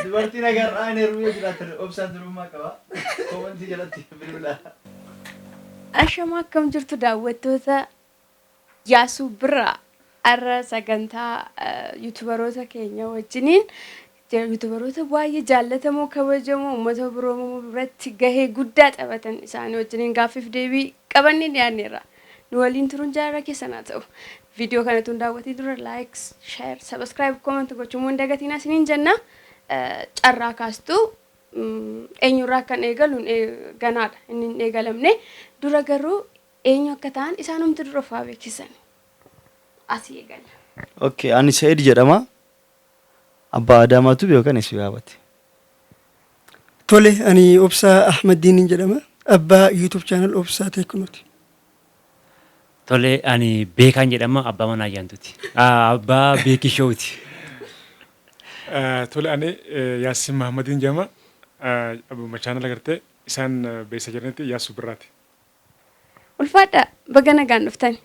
Dubartiin agarraa hin heerumee jiraatan obsaan durummaa qaba. Comment jalatti bilbilaa. Ashama, akkam jirtu daawwattoota Yaasuu Birraa? Har'a sagantaa YouTuberoota keenya wajjiniin, YouTuberoota baay'ee jaallatamoo, kabajamoo, uummata Oromoo biratti gahee guddaa taphatan isaanii wajjiniin gaaffiif deebii qabannee dhiyaanneerra. Nu waliin turuun jaalala keessan haa ta'u. Viidiyoo kana tun daawwatii dura like, share, subscribe, comment gochuun hin dagatinaa isiniin jenna. Carraa kaastuu eenyurraa kan eegalu ganaadha, inni hin eegalamne. Dura garuu eenyu akka ta'an isaanumti dura of haa beeksisan. Asii eegalla. Okay, ani Sa'id jedhama. Abbaa Adaamaatu yookaan Isuu Yaabati. Tole, ani Obsaa Ahmaddiiniin jedhama. Abbaa YouTube channel Obsaa Teeknooti. Tole, ani Beekaan jedhama, abbaa manaa Ayyaantuuti. Abbaa Beekii Showuti. Tole, ani Yaasiin Mahammadiin jedhama. Abbuma channel agartee isaan beeksisa jiranitti, Yaasuu Birraati. Ulfaadha, baga nagaan dhuftan.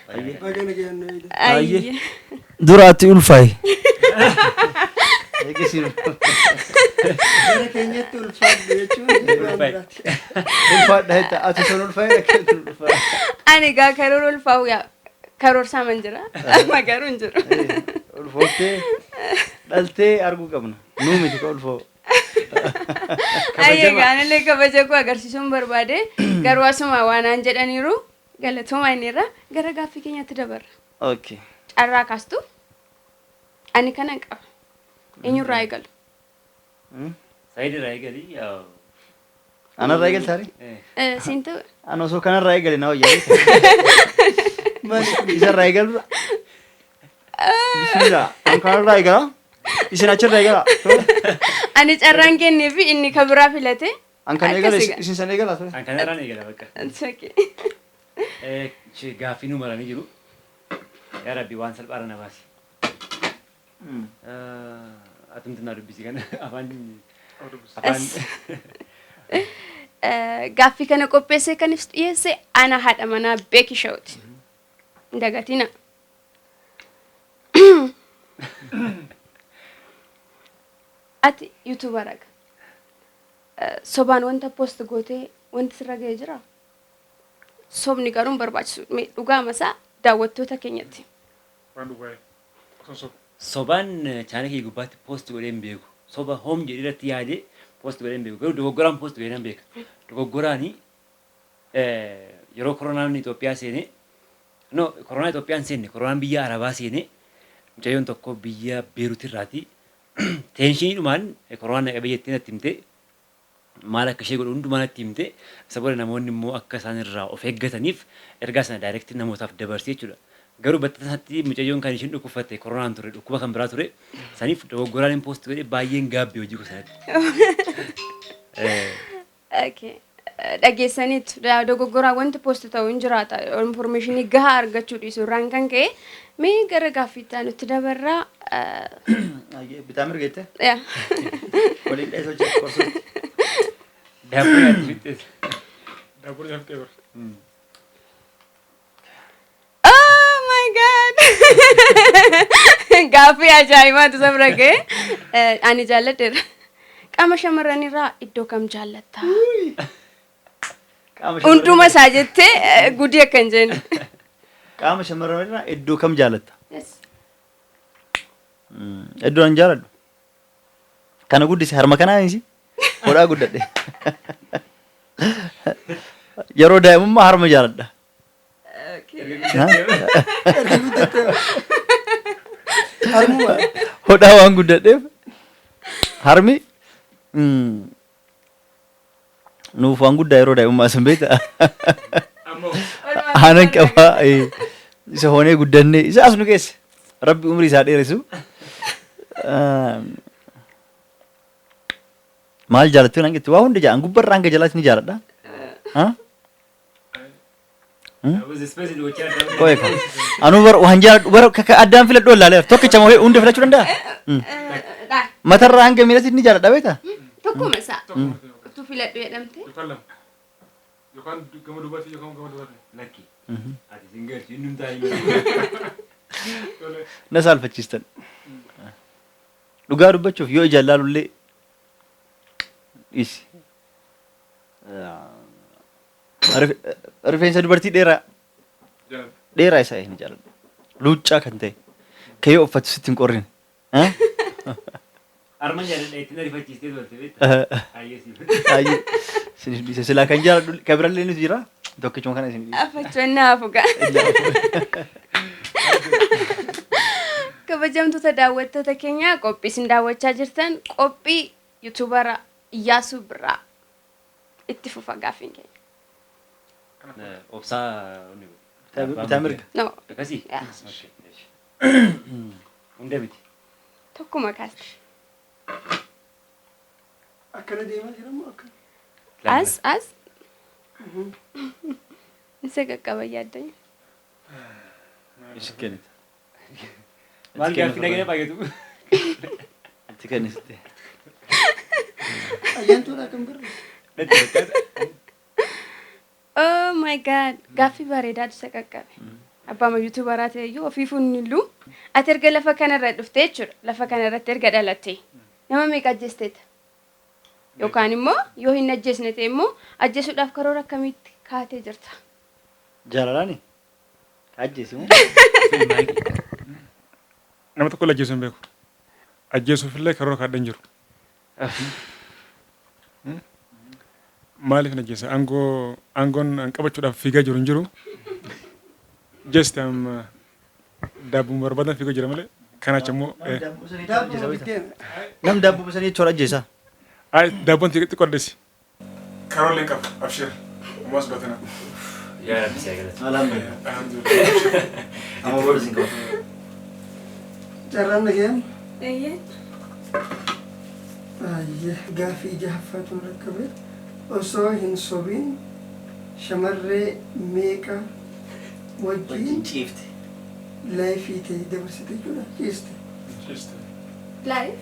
Baga nagaan nu eegde. Ayyee. Duraatti ulfaayi. Eegisiin Gara keenyatti ulfaadhu jechuun waan biraati. Ulfaadha jetta, ati sun ulfaayi, rakkeetu ulfaayi. Ani egaa karoora ulfaa'u yaa karoorsaaman jira. Amma garuu hin jiru. Ulfooftee dhaltee arguu qabna. Nuu miti ka ulfoo. Ayyee, gaanillee kabaja koo agarsiisuun barbaade, garuu asuma waan aan jedhaniiru galatooma inni irra gara gaaffii keenyatti dabarra. Okay. Carraa kaastu ani kanan qaba. Eenyurraa eegalu? Saayid irraa eegalii. Anarraa eegaltaari? Siin ta'u. Ani osoo kanarraa eegale na wayyaa. Isarraa eegaludha. Bismillah. An kanarraa eegala. Isin achirraa eegala. Ani carraan kennee fi inni ka biraa filate. An kan eegale. Akkas egaa. Isin san eegala ture. An kanarraan eegala bakka. It's okay. Gaaffii nu maranii jiru. Yaa Rabbi, waan salphaarra na baasi. Atumti naa dubbisi kana afaan afaan. Gaaffii kana qopheessee kan ibsu dhiyeesse ana haadha manaa Beeki Shawuti. Hin dagatina. Ati YouTuber aga. Sobaan wanta post gootee wanti sirra ga'ee jiraa? Sobni garuu hin barbaachisu. Mee dhugaa masaa daawwattoota keenyatti. Waan dhugaa'e. Osoo sobu. Sobaan channel kiyya gubbaatti post godhee hin beeku. Soba home jedhee irratti yaadee post godhee hin beeku. Garuu dogoggoraan post godhee nan beeka. Dogoggoraani yeroo koronaan Itoophiyaa seene, no, koronaa Itoophiyaa hin seenne, koronaan biyya Arabaa seene, mucayyoon tokko biyya Beerut irraati tensioniidhumaan koronaan na qabee jettee natti himte. Maal akka ishee godhu hundumaa natti himte. Isa booda namoonni immoo akka isaan irraa of eeggataniif ergaa sana direct namootaaf dabarsee jechuudha. Garuu bakka sanatti mucayyoon kan isheen dhukkubfatte koronaan ture, dhukkuba kan biraa ture. Saniif dogoggoraan hin post godhe, baay'een gaabbe hojii koo sanatti. Okay. Dhageessaniitu, dogoggoraan wanti post ta'u hin jiraata. Informationii gahaa argachuu dhiisuu irraan kan ka'e. Mee gara gaaffii itti aanutti dabarraa. Bitaa mirga jettee? Yaa. Waliin dheessa hojjetu qorsuutti. Daabboo nyaatti fixxees. Daabboo nyaatti fixxee bara. Oh my God! Gaaffii ajaa'ibaatu isa bira ga'e. Ani jaalladheera. Qaama shamarranirraa iddoo kam jaallatta? Qaama Hunduma isaa jettee gudii akka hin jenne. Qaama shamarranirraa iddoo kam jaalatta? Yes. Iddoo an jaaladhu. Kana guddise, harma kanaanis godhaa guddadhe. Yeroo daa'imummaa harma jaaladha. Erga guddattee harmuma. Hodhaa waan guddadheef harmi nuuf waan guddaa yeroo daa'imummaa san beekta. Ammoo Aanan qabaa isa hoonee guddannee isa as nu geesse. Rabbi umrii isaa dheeressu. Maal jaalattu naan jette, waa hunda jaalan, gubbarraa hanga jalaatti ni jaaladha. Ha? Qo'ee kan. Anuu bar waan jaaladhu bar ka addaan filadhu wallaaleera. Tokkicha moo hunda filachuu danda'a? Matarraa hanga miilatti ni jaaladha, beektaa? Tokkuma isaa. Tokkuma. Utuu filadhu jedhamte. Yookaan lama. Yookaan gama duubatti yookaan gama duraatti. Lakki. Ati sin galchu, inni humtaa hin Na saalfachiistan. Dhugaa dubbachuuf yoo ijaan laalullee dhiisi. Rifeensa dubartii dheeraa dheeraa isaa hin jaalladhu. Luuccaa kan ta'e kan yoo uffatu sitti hin qorrine. Arman jaalladha ittiin ariifachiistee turte beektaa? Ayyee siif. Ayyee isiniif dhiise silaa kan jaalladhu kan birallee ni jira tokkichuma kana isin dhiise. Afachuun hafuga. Kabajamtoota daawwattoota keenya, qophii isin daawwachaa jirtan qophii YouTubera Iyyaasuu Birraa. Itti fufa gaaffiin keenya. Obsaa. Bitaa mirga. No. Akkasii? Yaa. Hunda miti. Tokkuma kaasti. Akkana deemaa jira moo akkana? As as. Isa qaqqaba yaaddanya. Isin kennita. Maal gaaffii nagaya baay'atu? Itti kennisitte. Ayyaantuudha kan birra. Natti fakkaata. Oh my God, gaaffii bareedaatu isa qaqqabe. Abbaa YouTuberaa ta'e iyyuu ofiifuu hin illu. Ati erga lafa kanarra dhuftee jechuudha. Lafa kanarratti erga dhalattee nama meeqa ajjeesteeta? Yookaan immoo yoo hin ajjeesne ta'e immoo ajjeesuudhaaf karoora akkamiitti kaatee jirta? Jaalalaani? Ajjeesi moo? Nama tokko illee ajjeesuu hin beeku. Ajjeesuuf illee karoora kaadhee hin jiru. Maaliif na ajjeesa? Aangoo aangoon an qabachuudhaaf fiigaa jiru hin jiru. Just am daabbuma barbaadan fiigaa jira malee kanaacha immoo Daabboo biddeena. Nam daabboo sanii jechuudha ajjeesa. Ay, daabboon xiqqoo addeessi. Karoora hin qabu, abshir. Ammas batina. Yaa Rabbi si haa galatu. Alhamdulillah. Alhamdulillah. Amma booda sin qaba. Carraan nagayaan. Eeyyee. Ayyee, gaaffii jahaffaatu nu dhaqqabe. Osoo hin sobiin shamarree meeqa wajjin Wajjin ciifte. Lifeii ta'e dabarsite jechuudha, ciiste? Ciiste. Live.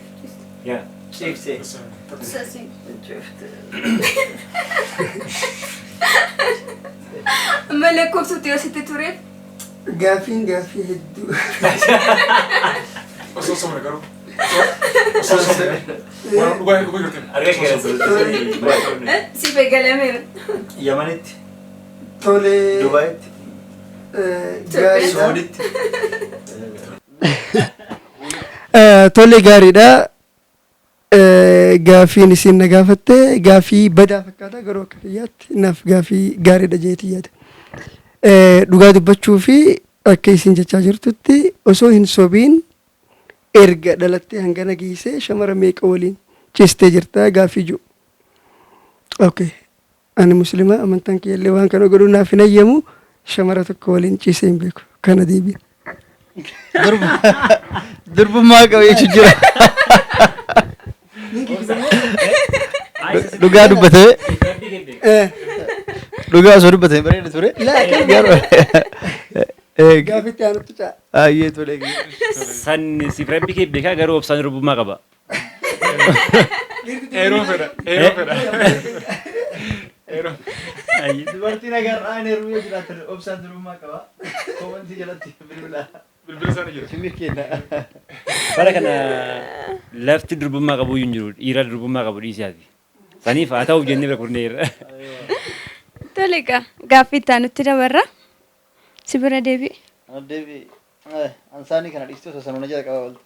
Yaa. Ciifte. Sasi. Amma lakkoofsutti yoo sitti tureef. Gaaffiin gaaffii hedduu. Osoo sobne garuu. Osoo sobne. Waan dhugaa dhugaa jirti. Arga keessa. Siif eegalameera. Yamanitti. Tole. Dubaayitti. Gaariidha. Suuditti. Tole, gaariidha. Gaaffiin isin na gaafatte gaaffii badaa fakkaata, garuu akka kiyyaatti naaf gaaffii gaariidha jeetii yaada. Dhugaa dubbachuu fi akka isin jechaa jirtutti osoo hin sobiin erga dhalattee hangana geessee shamara meeqa waliin ciistee jirta gaaffii jiru. Okay. Ani Musliima, amantaan kiyyallee waan kana godhuu naaf hin ayyamu, shamara tokko waliin ciisee hin beeku. Kana deebi'a. Durbummaa qaba jechuun jira. Dhugaa dubbatee dhugaa osoo dubbatee bareeda ture. Garuu Gaaffitti aanutti ca'a. Ayyee, tole. San siif Rabbi kee beekaa, garuu obsaan durbummaa qaba. Eeroo fedha. Eeroo fedha. Eeroo. Dubartiin agarraan heerumee yoo jiraatan obsaan durbummaa qaba. Commentii jalatti bilbila. Bilbila isaanii jira. Simir kenna. Bara kana lafti durbummaa qabu iyyuu hin jiru. Dhiira durbummaa qabu dhiisiyaati. Saniif haa ta'uuf jennee bira kurneerra. Tole egaa, gaaffii itti aanutti dabarra. Si bira deebi'e. Deebi ansaanii kana dhiistee osoo sanuma jala qaba oolte.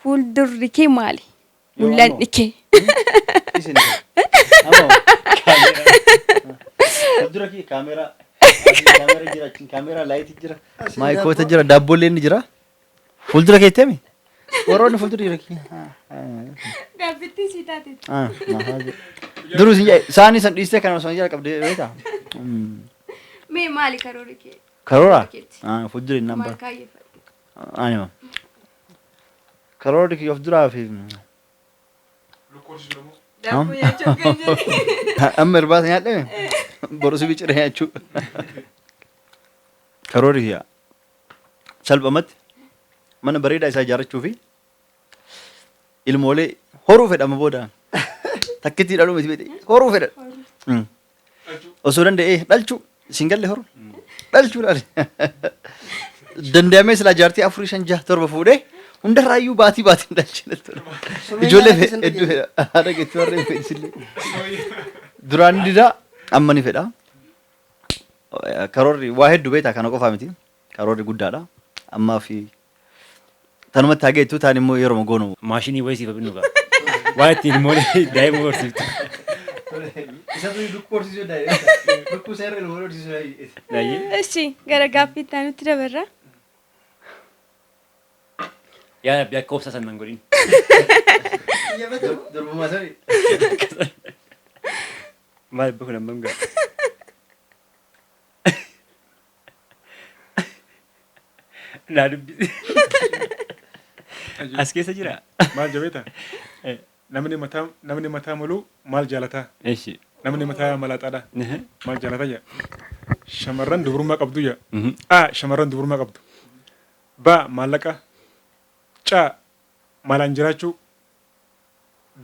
Fuuldurri kee maali? Mul'anni kee. Isin. Ammoo. Fuuldura kee kaameeraa. Kaameeraa jira, achiin kaameeraa lightii jira. Maayikoota jira, daabboolleen ni jira. Fuuldura keetti himi. Warroonni fuuldura jira. Gaaffittii sii taate. Duruu isin saanii san dhiistee kana osoo jala qabdee beektaa? Mee maali karoorri kee? Karoora? Keetti. Fuuldura hin Maal namba. kaayyeeffadhe? Anima. Karoorri kiyya of duraa fi Lukkuu horsiisuu moo? Daabboo nyaachuu kan jedhe. Amma irbaata nyaadhame boru si bicire nyaachuu. Karoorri kiyya salphumatti mana bareedaa isaa ijaarrachuu fi ilmoolee horuu fedhama booda. Takkitti dhaluu miti beekte. Horuu fedha. Osoo danda'ee dhalchuu isin galle horuu. Dhalchuu laale. Danda'amee silaa jaartii 4 5 6 7 fuudhee hundarraayyuu baatii baatiin dhalchee natti tola. Ijoollee hedduu fedha. Haadha keetti warreen fedhisillee. Duraan didaa amma ni fedha. Karoorri waa hedduu beektaa kana qofaa miti. Karoorri guddaadha. Ammaa fi tanumatti haa geettu taan immoo yeroo goonu. Maashinii wayii siif binnu gaa. Waa ittiin immoo daa'ima horsiiftu. Isatu lukkuu horsiisuu danda'a. Lukkuu seerri ilmoo horsiisuu danda'a. Baay'ee. Ishi gara gaaffii itti aanutti dabarra. Yaa Rabbi akka obsa san nan godhin. Durbummaa sani. Maal kun hammam gaa? Naa dubbisi. As keessa jira. Maal jabeeta? Namni mataa moluu maal jaalataa? Eshi. Namni mataa malaaxaadha. Maal jaalata jedha? Shamarran dubrummaa qabdu jedha. A. Shamarran dubrummaa qabdu. B. Maallaqa. C. Maalaan jiraachuu.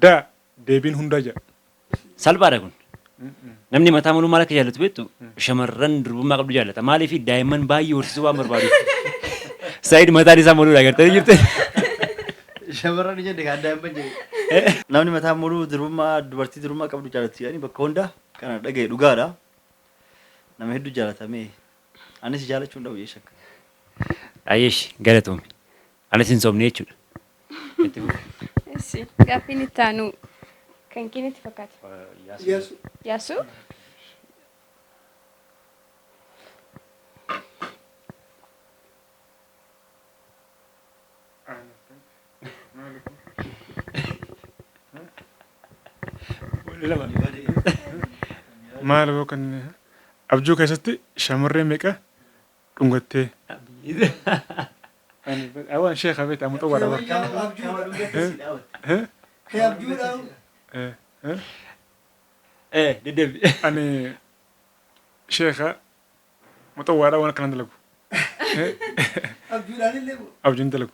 D. Deebiin hundaa jedha. Salphaadha kun. Namni mataa moluu maal akka jaallatu beektu? Shamarran durbummaa qabdu jaallata. Maaliif daa'imman baay'ee horsiisuu waan barbaaduuf. Saayid mataan isaa moluudha agartanii jirtu. Shamarran jedhe kan daa'imman jedhe. Namni mataa moluu durbummaa dubartii durbummaa qabdu jaallatu jedhanii bakka hunda kana dhagaye dhugaadha. Nama hedduu jaalatamee anis jaalachuu hin dhabu jee shakka. Ayyeesh galatoomi. Anis hin sobne jechuudha. Itti fufi. Ishi gaaffiin itti aanu kan keenitti fakkaata. Yaasu. Yaasuu? Maal boo kan abjuu keessatti shamarree meeqa dhungattee? Awwaan sheekha beekta amma xawwaadha bara. Kee abjuudhaan Deddeebi. Ani sheekha muxawwaadha waan akkanaan dalagu. Abjuudhaan illee Abjuun dalagu.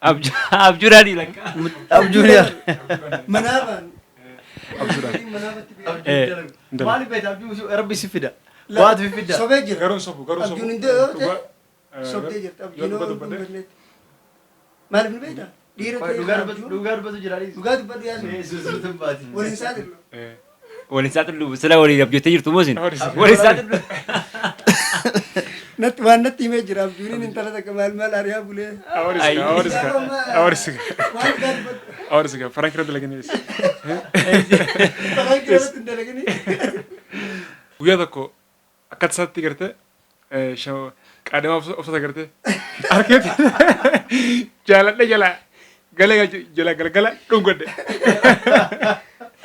Abjuudhaan lakka. Abjuun yaa. Manaafaan. Abjuudhaan. Manaafatti beekamu. Maaliif beekta abjuu rabbi si fida. Waatu fi fida. Sobee jira. Garuu hin sobu garuu hin sobu. Abjuun hin ta'e Dhugaa- sobdee jirti. Yoo Abjuun dhugaa yoo dubbadhe. dubbannetti. Maaliif ni beektaa? Dhiira ta'e Dhugaa abjuun- dhugaa dubbatu jira. Dhugaa dubbadhu yaasu. Yesuus baati. Waliin saaxilu. Waliin saaxilu sila waliin abjootee jirtu moo isin? Waliin Waliin saaxilu. Natti waan natti himee jira abjuuniin intala takka maal maal ari'aa bulee. Awwarisika awwarisika awwarisika Waan dhugaa dubbadhu. awwarisika farank irra dalaganii. Farank irratti hin dalagini. Guyyaa tokko akka tasaatti gartee qaadhima obsata gartee harkeetti jaaladhe jala galee jala galgala dhungadhe.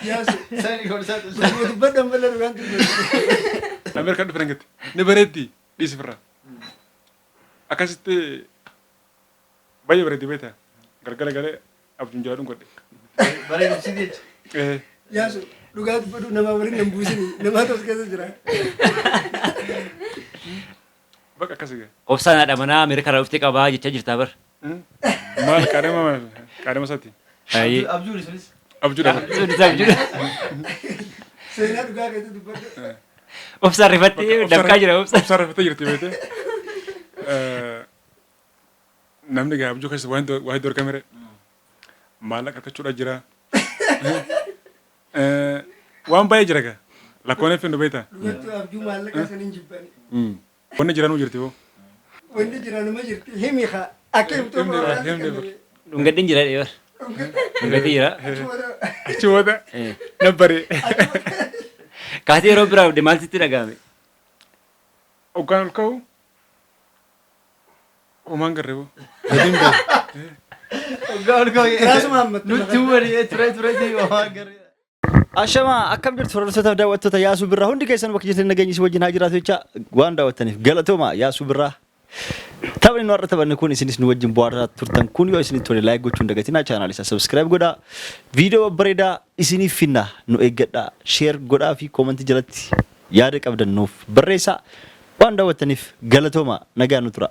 Yaasu. Sani gorsaa Dhuguma dubbadhu ammallee dhugaan dubbadhu. Ameerikaan dhufe dhangatti ni bareeddi dhiisi firra. Akkasitti baay'ee bareeddi beektaa galgala galee abjuun jala dhungadhe. Bareedu si jecha. Yaasu dhugaa dubbadhu namaa waliin hin buusini. Namaatu as keessa jira. Bakka akkasii gaa. Obsaan haadha manaa Ameerikaa irraa dhuftee qabaa jechaa jirtaa bar. Maal qaadhima maal qaadhima isaati. Baay'ee. Abjuun sunis. Abjuudha. Sunis abjuudha. Seenaa dhugaa keessa dubbadhu. Obsaan rifattee dafqaa jira obsaan. Obsaan rifattee jirti beekte. Namni gaa abjuu keessa waa hedduu argamere. Maallaqa argachuudha jira. Waan baay'ee jira gaa. Lakkoon fi nu beektaa. Dhugattuu abjuu maallaqa saniin jibbani. Wanni jiranuu jirti hoo. Wanni jiranuma jirti. Himi haa. Akka himtuu Himni bara, himni bara. Dhungadheen jira dheebar. Dhungadhee jira. Achi booda nabbaree. Kaatee yeroo biraa dhufte maal sitti dhaga'ame? Hoggaan ol ka'u homaan garree boo. Gadiin ba'e. Kiraasuma hammatti. Nutti hubanii ture ture waan garee. Ashama akkam jirtu hordoftoota daawwattoota Yaasuu Birraa hundi keessan bakka jirtan nageenyi isin wajjin haa jiraatu jecha waan daawwattaniif galatooma Yaasuu Birraa. Taphni nu har'a taphanne kun isinis nu wajjin bu'aaraa turtan kun yoo isinitti tole like gochuu hin dagatinaa channel isaa subscribe godhaa viidiyoo babbareedaa isiniif finna nu eeggadhaa share godhaa fi koomentii jalatti yaada qabdan nuuf barreessaa waan daawwattaniif galatooma nagaan nu tura.